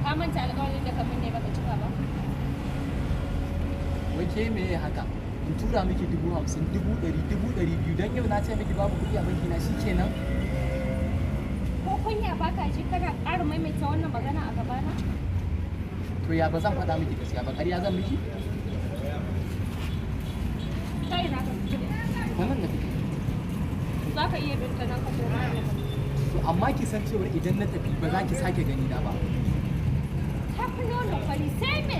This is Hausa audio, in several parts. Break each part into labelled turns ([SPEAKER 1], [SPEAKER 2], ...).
[SPEAKER 1] Ka manta alƙawarin da ka min ne baka cika ba?
[SPEAKER 2] Wai ke me haka? In tura miki 50,000, 100,000, 200,000, don yau na ce miki babu kuɗi a banki na, shikenan?
[SPEAKER 1] Ko kunya baka ji kana ƙara maimaita wannan magana a gabana?
[SPEAKER 2] To ya ba zan faɗa miki gaskiya ba? Ƙarya zan miki?
[SPEAKER 1] Ta ina ka fito?
[SPEAKER 2] Wannan da fito.
[SPEAKER 1] Za ka iya bin ta nan ka koma ne.
[SPEAKER 2] To amma ki san cewar idan na tafi ba za ki sake gani na ba.
[SPEAKER 1] Ta fi nono fari, sai me?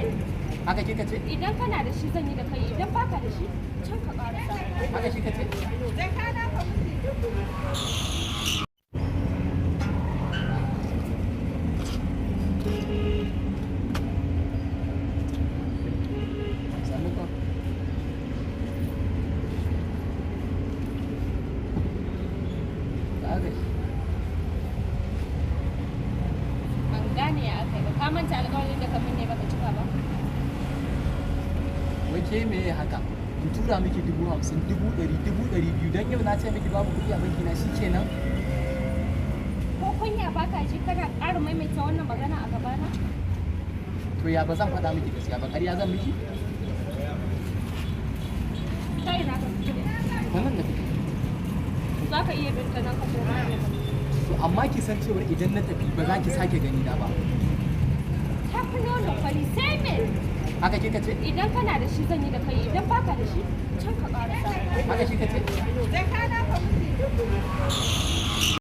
[SPEAKER 2] Haka kika ce?
[SPEAKER 1] Idan kana da shi zan yi da kai, idan baka da shi can ka ƙarasa.
[SPEAKER 2] Haka kika ce? Sannu fa. Da aka yi.
[SPEAKER 1] Ban gane ya aka yi ba. Ka manta alƙawarin da ka min ne baka cika ba?
[SPEAKER 2] Wai ke me haka? In tura miki 50,000, 100,000, 200,000, don yau na ce miki babu kuɗi a banki na, shikenan?
[SPEAKER 1] Ko kunya baka ji kana ƙara maimaita wannan magana a gabana?
[SPEAKER 2] To ya ba zan faɗa miki gaskiya ba? Ƙarya zan miki?
[SPEAKER 1] Ta ina ka fito?
[SPEAKER 2] Wannan da fito.
[SPEAKER 1] Za ka iya bin ta nan ka koma ne.
[SPEAKER 2] To amma ki san cewar idan na tafi ba za ki sake gani na ba.
[SPEAKER 1] Ta fi nono fari, sai me?
[SPEAKER 2] Haka kika ce?
[SPEAKER 1] Idan kana da shi zan yi da kai, idan baka da shi can ka ƙarasa.
[SPEAKER 2] Haka kika ce?